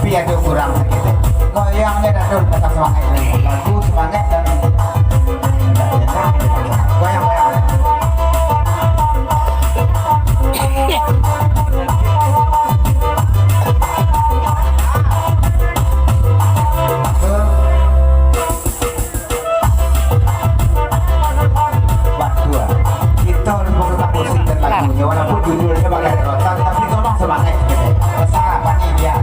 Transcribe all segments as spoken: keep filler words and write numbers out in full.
Tapi ado kurang saketek. Goyang je dah, Dun, tambah semangat. Lagu semangat dan goyang, goyang. Batua. Kito lupo ka musik dan lagunyo, walaupun judulnyo bagai rotan, tapi tolong semangat sikit. Rasa apa ni dia?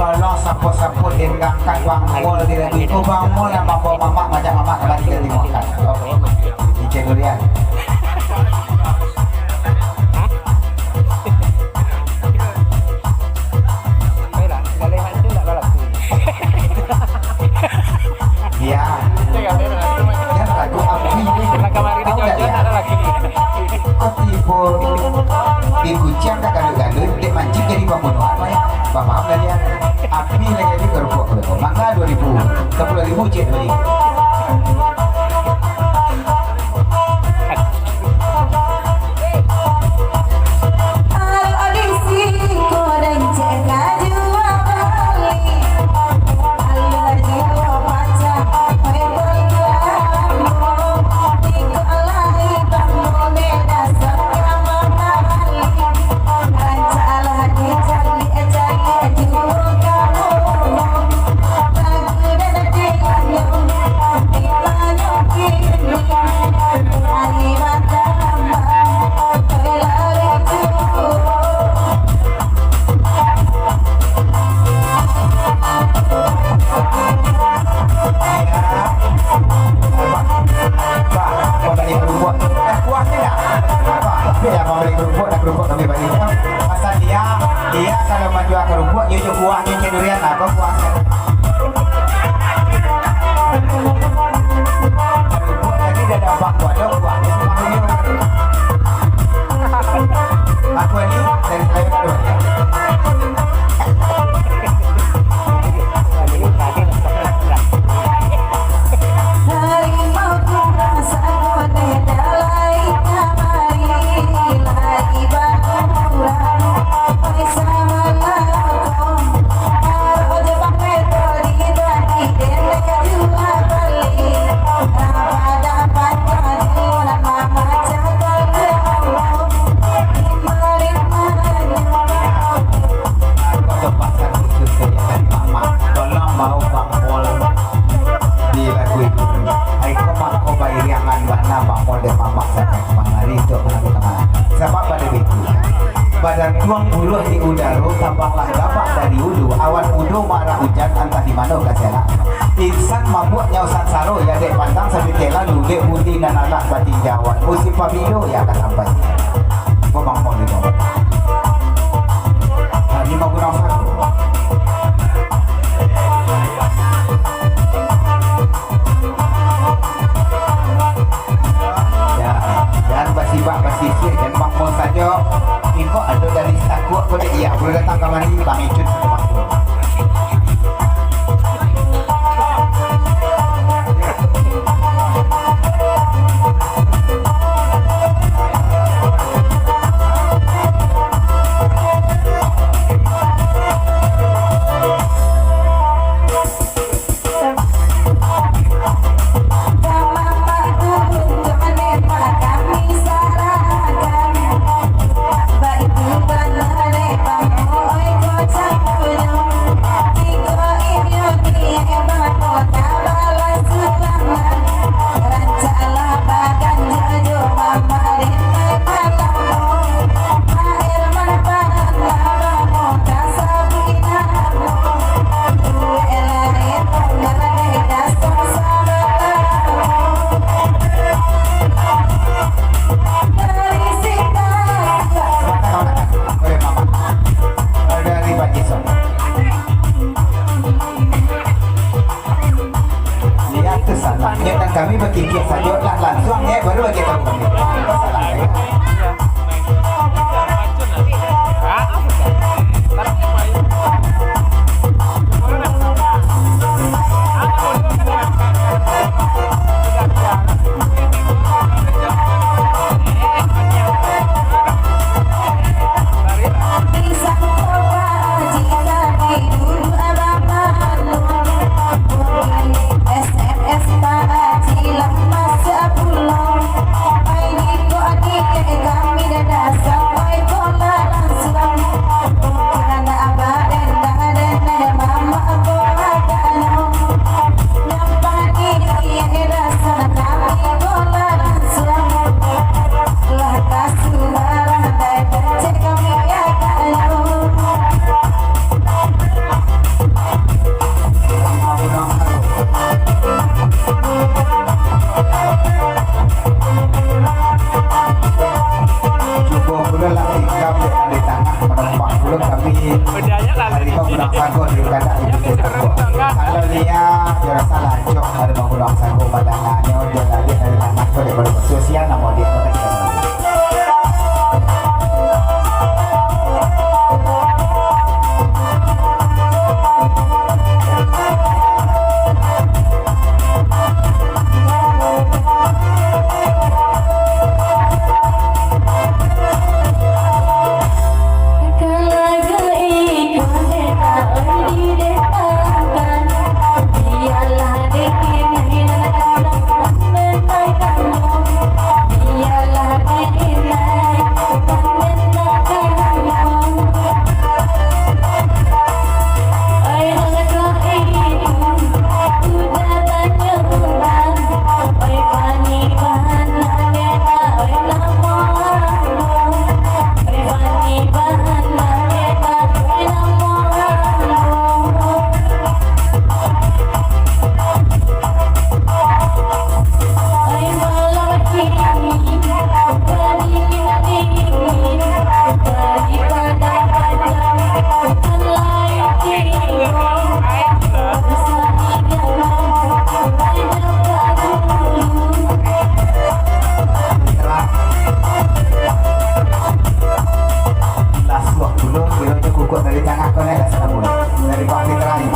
Tolong sapo-sapo dendangkan Bang Mul di radio. Oh, Bang Mul nan mambawa mamak, majak mamak ka lari dari makan. Oke. Icen Durian. Iya. Yang lagu Api ni. Tahu nggak ya? Api pun di Kuciang ka gaduik-gaduik, dek mancing jadi pambunuhan, ya. Paham lah dia. Api lagi di kerupuk. Mangga dua ribu, sepuluh ribu cek beli. Bah, mau bali kerupuk. Eh, kuah tidak? Apa? Tapi ya, mau bali kerupuk, dah kerupuk kami bali. Pasal dia, dia kalau manjua kerupuk, dia juo kuah, dia cendurian lah. Apa kuah? Kerupuk tadi dah dapat kuah, dah kuah. Aku ni dari saya tu. Tolong bawa Bang Mul di lagu itu. Ai ko mako bairiangan bana Bang Mul dek mamak sampai kamari tu, mangari tu. Sabab pada itu, badan tuang buluah di udaro, tabanglah gabak dari ulu, awan udo marah ujan, antah di mano ka sianak. Insan mabuak nyo sansaro, ya dek pandang sabiteh lalu, dek budi nan alah batinjauan, musim pabilo ya ka sampai. Ko Bang Mul di bawah. Ha, ni mau gunang satu. Ya, jan basibak basisih, jan bangko sajo. Ingkok ado dari Sitakuak ko dek, iya, buliah datang kamari, Bang Icut, Bang Icut. Sikit sajo lah, langsuang, eh, baru bagi tahu kami. Masalah, eh. Cubo pulo lah tikam di tangah, manumpang pulo kami. Harimau Gunang Sago di kandak di Bukik Tangkuak. Kalau lia, jo rasa lacok Harimau Gunang Sago, badananyo jo lariak dari tangah ko dek baru. Susian namo dek baru. Lah suah pulo, kironyo kukuak dari tangah ko, naiak lah salamun. Dari Bang Fitra ni.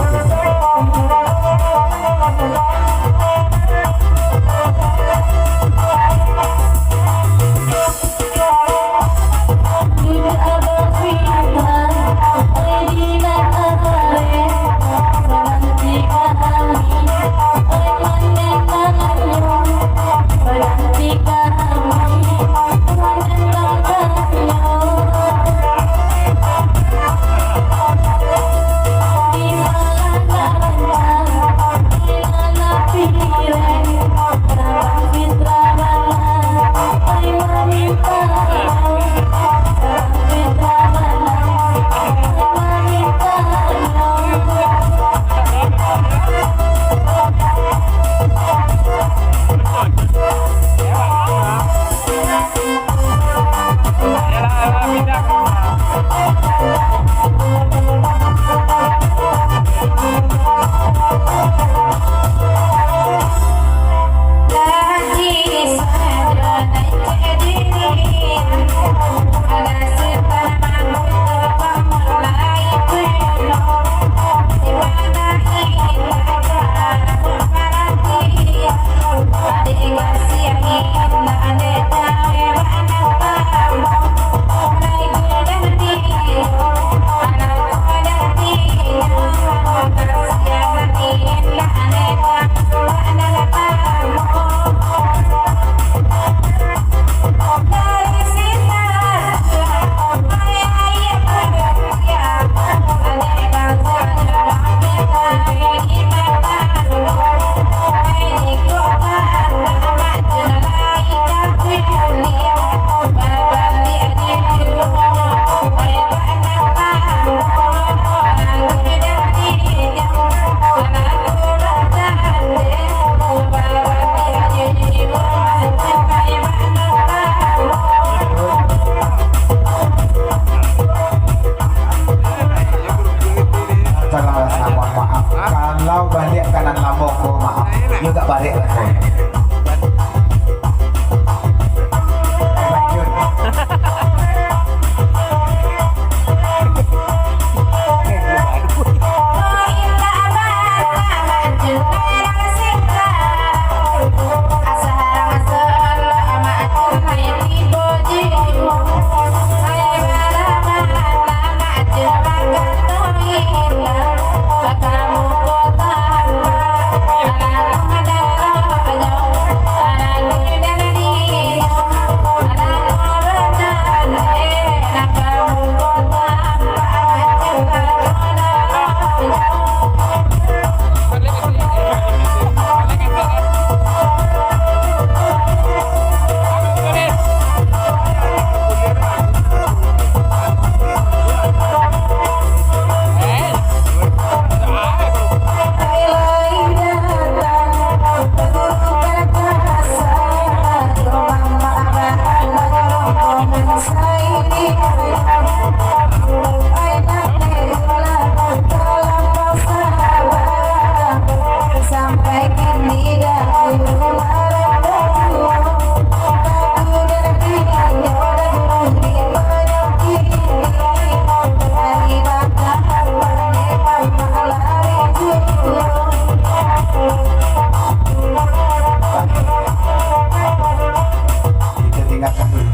Ingatkan dulu.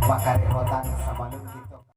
Pak Karek Rotan sama